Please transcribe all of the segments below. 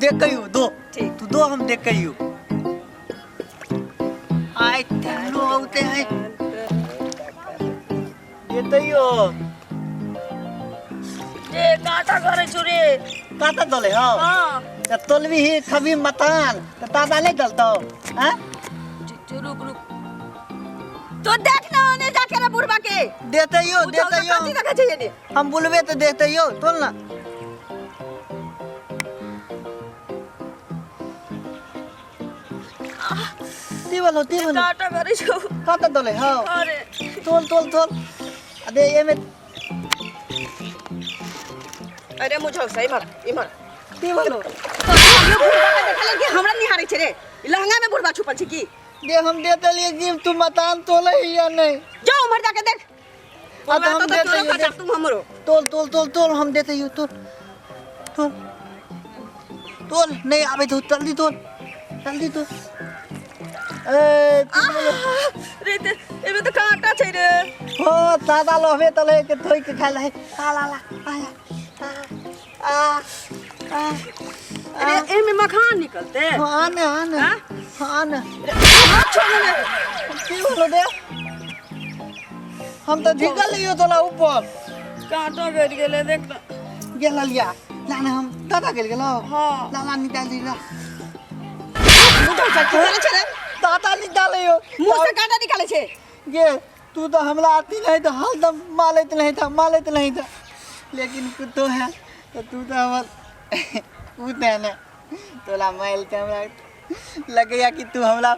देख कहियो दो। ठीक। तू दो, हम देख कहियो। आइ तेहनो औते है देतैयो। रे काटा करे छु रे। काटा दले हो? हाँ। त तोलबी ही खबी मतान त ताजा नहीं दलतो हां? ठीक छै, रुक रुक, तो देख ना ओने जाके रे बुढ़बा के। देतैयो। उ तो देतैयो। कथी देखै छै एने? हम बोलबे त देतैयो, तोल ना। ती बोलो, ती बोलो। काटा करे छु। काटा दले हो? अरे। तोल तोल तोल, अबे एमे। अरे मुझे सही इमहर इमहर। ती बोलो। तो बुढ़बा के देखले कि हमरा निहारे छै रे? ई लहंगा में बुढ़बा छुपल छै की? दे, हम दे देलिए कि तू मतान तोले ही या नहीं। जो उम्हर जाके देख। आ तो हम तो देते तोरो ही खचा तू हमरो। तोल तोल तोल तोल, हम देते ही। तोल तोल तोल, नहीं आवे तो जल्दी तोल, जल्दी तोल। ए तू बोलो। रे ते एमे तो कांटा छै रे। हो, ताजा लोहबे तले के धोई के खा ले। आ ला ला आ आ आ। अरे एमे मखान निकलते। हाँ ना, हाँ ना। हाँ? हाँ ना। हाथ छोड़ ने। की बोलो दे, हम तो झिकल लियो तोला ऊपर। कांटा गड़ गेले, देख ना। गेल लिया, ला ना, हम दादा गेल गेलो। हाँ। ला ला, निकाल दी ला। मुझे से करे छै रे। दादा निकाले हो। मुंह से कांटा निकाले छै। गे तू तो हमला आती नहीं था, हरदम मारत नहीं था, मारत नहीं था, लेकिन कुत्तो है तो तू तो हमर कुत्ते है ना, तोला माइल ते हमरा लगैया कि तू हमरा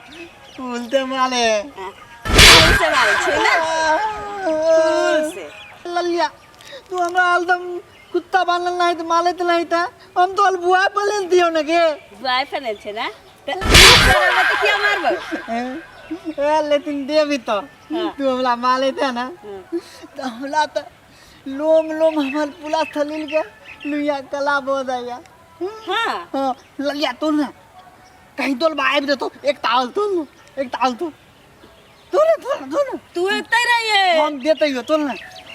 फूल ते मारे। फूल से मारे छै ना, फूल से। ललिया, तू हमरा हरदम कुत्ता बानल नहीं तो मारत नहीं था, हम तो बुआ बोले दियो ना गे। बुआई फैनल छै ना, त तोरा त किया मारबो? ए लेकिन दे भी तो। हाँ। तू हमरा मारे थे ना तो हमरा तो लोम लोम हमार पूरा थलील के लुइया कला बो जाइया। हाँ। हाँ ललिया, तोल ना, कहीं तोल बा आबि देतो। एक ताल तोल ना, एक ताल तोल, तोल ना, तोल ना, तोल ना। तू एते रहिए। हम देते हो, तोल ना,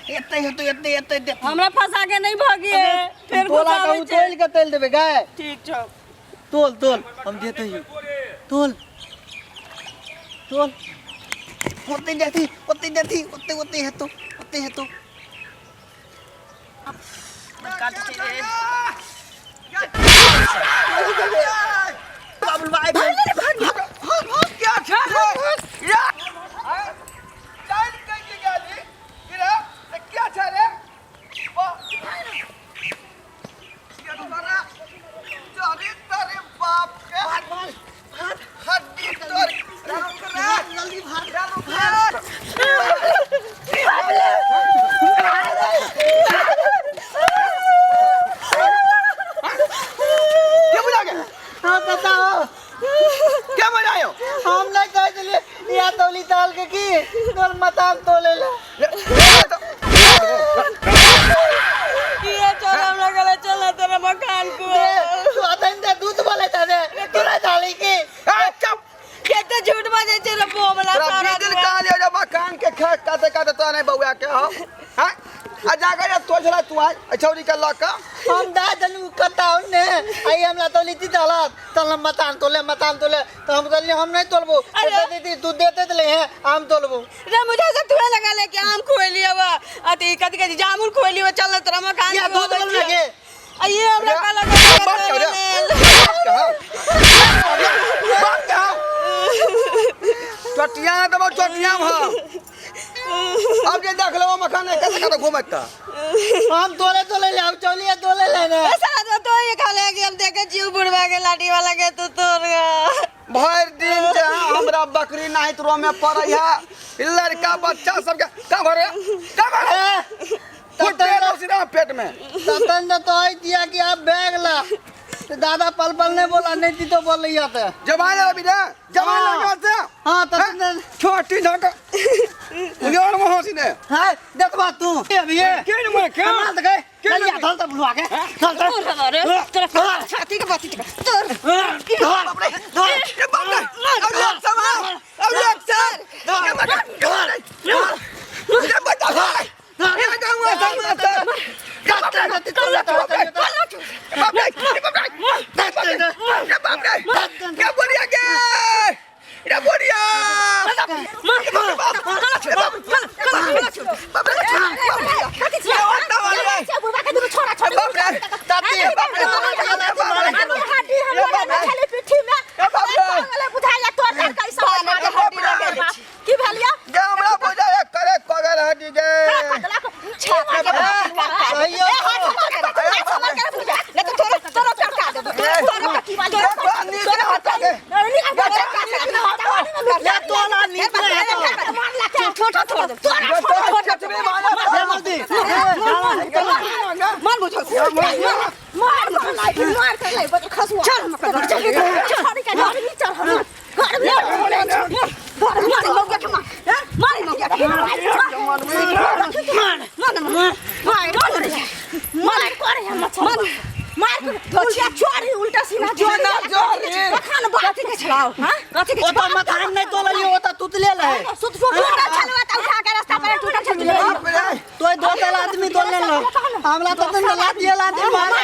एते हो तो एते एते दे। हमरा फंसा के नहीं भागिए फिर। तोला घुसाबै कहूँ छै। तोल के तोल देबे गाय। ठीक छौ। तोल तोल, हम देते ही, तोल तोल। ओते देती, ओते देती, ओते ओते हेतो, ओते हेतो। काट छै रे। बाबुल भाई, क्या छै या चाल के के गेली रे ते क्या छै रे? वाह क्या तोरा चोरी तेरे बाप के हड्डी तोड़ रुक रे, जल्दी भाग। रुक रे। क्या बुझा गया? हाँ, बताओ। क्या मजा आयो? हम नहीं कह दिलिए या तौली ताल के की तोल मतान तोले ले। किया चल हमरा गले चल तोरा मकान को। दे तू अतन दे, दूध बोले था दे तोरा थाली की। ए चुप। केते झूठ बाजै छै रे बोमला। तोरा सारा बीस दिन दुआ। कहा लियो जब कान के खा काते काते तो नहीं बउआ के हो हैं आ जाकर ये तो छला तू आज छौरी के लक। हम दा दलू कता ने आई हमला तौली दी दलत तल मतान तोले, मतान तोले, तो हम कहलिए हम नहीं तोलबो। अरे। तो दीदी तू देते दले हैं, हम तोलबो। रे मुझे से तुहे लगा ले कि आम खुएलियो बा, अथी कथी कहै छै, जामुन खुएलियो, चल तोरा मकान या दूध बोल लगे। आ ये हमरा का लगा। बाप के रे, बाप के हो, बाप के हो, चटिया देबो चटिया हो। अब जे देख लेबो मखान कैसे कैसे घूमत त। हम तोले तोले ले, हम चौलिया तोले लेने। सारा तो ये खा ले कि हम देखे जीव बुढ़वा के लाठी वाला के तू तोड़ भरि दिन जे हमरा बकरी नाहित रो में पड़ै है, ई लड़का बच्चा सबके का भरे का भरे फुट पेट सीधा पेट में। ततन ने तो आई दिया कि आप बैग ला तो दादा पल पल नहीं बोला, नहीं थी तो बोल रही आते। जवान अभी रे जवान। हाँ। लगा से। हाँ, ततन। छोटी झक उलियार में हंसी ने। हाँ, देख बात तू अभी ये के ने मरे के? कमाल तो गए। के चल ने? चल तो बुलवा के चल चल। तोर तोरा छाती के बाती तोर। बाप रे, ए बाप रे, अब लोग सवाल, अब लोग सर ये बता ये बता ये गाँव सर। बाप रे, बाप रे, बाप रे। मार कला छोड़ कला कला कला छोड़ बाप रे कथी छियै? बुढ़बा के दुनू छोरा छोरी बाप रे ताती बाप रे अभी हड्डी हमरा बाप रे। छलै पिट्ठी में ए बाप रे। पागल बुझाइया तोर तर कैसा बानर के हड्डी लगे बाप। की भेल या गे हमरा बुझाया करे कगल हड्डी गे सही हो। नहीं तो तोरा तोरा चढ़ा देबो तोरा तोरा तोरा नीक ना होता गे। ले तोला नीक ना हेतौ। छोटा छोड़ दे गे तोरा चटनी मारा ले मौसी मार बुझो मार मार मार कर ले बच खसुआ चल हम कर चल छोड़ी के घर में चल हम घर में मार मार मौका के मार मार मौका के मार मार मार मार मार मार कर हम मार मार कर उल्टा चोरी उल्टा सीना चोरी सीना चोरी। कखन बात कथी के छलाओ हां कथी के ओ तो मथान नहीं तोललियो ओ तो तुतले रहे सुत सुत टूटल छलवा त उठा के रास्ता पर टूटल छलवा बाप रे तो दो तल आदमी तोलने लो हमरा तो तुम लाती लाती मारे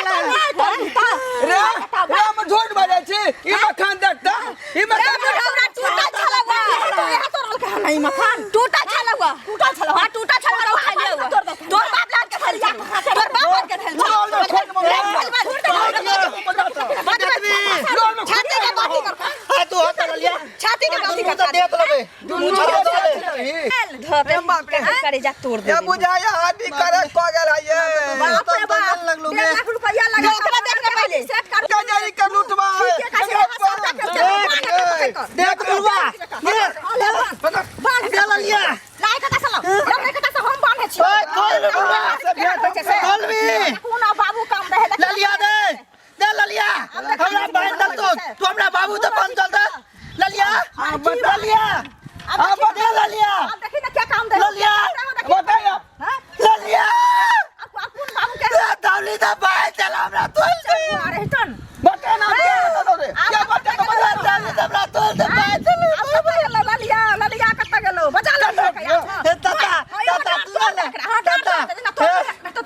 रे रे हम झूठ बजै छी ई मखान देखता ई मखान हमरा टूटल छलवा यहाँ तोड़ल कहाँ नहीं मखान टूटल छलवा टूटल छलवा। हां टूटल छलवा उठा लिया तोर बाप लाल के थल तोर बाप लाल के थल छाती के बाती कर हां तू हो तोललिया छाती के बाती तू कर तो देख लेबे दुनू धर बाप रे। करे जा तोड़ दे ये बुझाया हड्डी करे कगल है ये बाप रे बाप लगलू डेढ़ गे लाख रुपया लगा ओकरा देखने पहिले। सेट कर के जाई के लूटवा ठीके का से सबटा के चल बांध के पकड़ कर देख बुलवा बांध दे ललिया लाइ कता से लाओ लाइ कता से हम बांधे छी ओए खोल रे बुलवा खोल भी कोना बाबू काम रहे देख ललिया दे दे ललिया हमरा बांध दल तो तू हमरा बाबू तो बांध दल दे ललिया ललिया अब दे ललिया अब देखी ना क्या काम दे ललिया बताइए हां ललिया अब अब कोन बाबू के दे दावली दा बांध दल हमरा तोल दे अरे तन बता ना क्या बता रे क्या बता तो दे दावली दा हमरा तोल दे बांध दल अब कत गेलो ललिया ललिया कत गेलो बचा ले हे ताता ताता तू ले ताता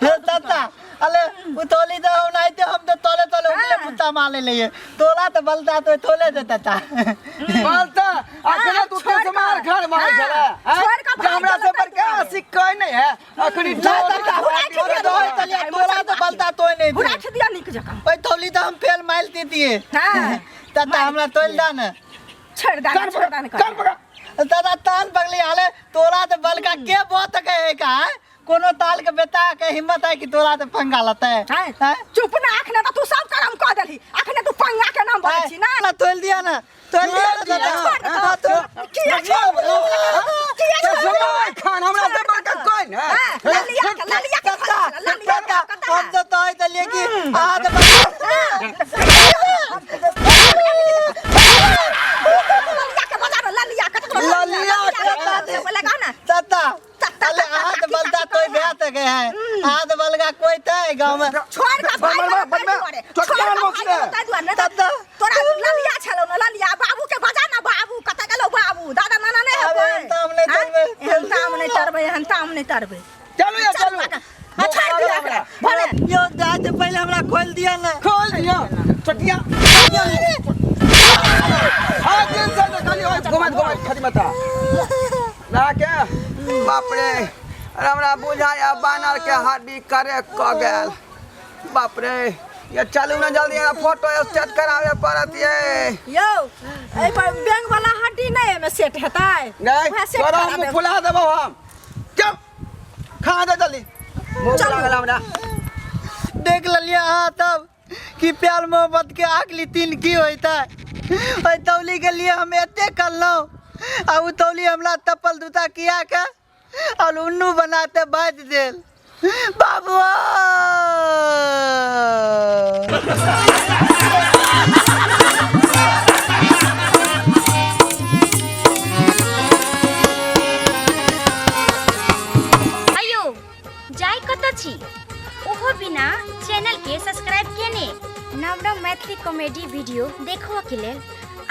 हे ताता अले उ तोली दे हम नहीं ते हम तो तोले तोले उंगले कुत्ता मारे लिए तोला तो बलता तो तोले दे ताता बोलता अखने तू के मार खान मार छला छोड़ के भाग हमरा से गेलो पर के सिक्का नहीं है अखनी ना ताता तोले तलिया तोला तो बलता तो नहीं बुरा दे दिया निक जका ओए तोली तो हम फेल माइल देतिए हां ताता हमरा तोल दा ना छोड़ दा छोड़ दा कर पकड़ दादा ताल पगली हाले तोरा तो बलका के बहुत के है का है? कोनो ताल के बेटा के हिम्मत है कि तोरा तो पंगा लते हैं? चुप ना अखने तो तू सब करम कह देलही अखने तू पंगा के नाम बोलै छी ना ना तोल दिया ना तोल दिया ना दादा छोड़ दे हाँ, तोल- किया छोड़ किया तो छोड़ समाय खान हमरा से बड़का कोई ना हां ललिया के ललिया के दादा, ललिया दादा, के हम तो तोय दलिए कि आ तो ललिया के बजा ललिया के ललिया के लगा ना दादा अले हाथ बलता तोय ब्याह गए हैं हाथ बलगा कोई ते गांव में छोड़ के भाई बन- बन- बन- दुआरे छोड़ छोड़ के के मोक्ष भाई ताई दुआरे नहीं दादा तोरा ललिया छलो ना ललिया बाबू के बजा ना बाबू कत गेलो बाबू दादा नाना नहीं अब होबै एहन ताम नहीं तरबै। एहन ताम नहीं तरबै एहन ताम नहीं तरबै चलू या चलू हाँ, छोड़ दिया एकरा भले यो जाते पहले हमरा खोल दिया ना खोल दिया चटिया हां दिन से तो खाली ओए घुमत घुमत खाली मता ना के बाप रे अरे हमरा बुझाया बानर के हड्डी करे क गेल बाप रे ये चलू ना जल्दी हमरा फोटो स्टेट करावे पड़त ये यौ एहि पर बैंक वाला हड्डी नहीं एमे सेट हेतै नहीं उएह सेट तोरा करा मुँह देब। फुला देबो हम चल खा दे जल्दी मुँह चलू। फुला गेल हमरा देख ललिया हाँ तब कि प्यार मोहब्बत के आखली तीन की होता है ओहि तौली के लिए हम एते करलहुँ आ उ तौली हमरा तपल दूता किया के और उन्नू बनाते बाजि देल बाबू अयो जाय कतऽ छी ओहो बिना चैनल के सब्सक्राइब केने नव नव मैथिली कॉमेडी वीडियो देखबऽ के लेल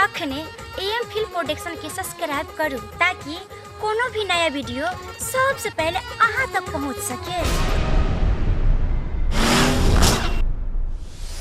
अखने ए एम फिल्म प्रोडक्शन के सब्सक्राइब करू ताकि कोनो भी नया वीडियो सबसे पहले अहाँ तक पहुँच सके।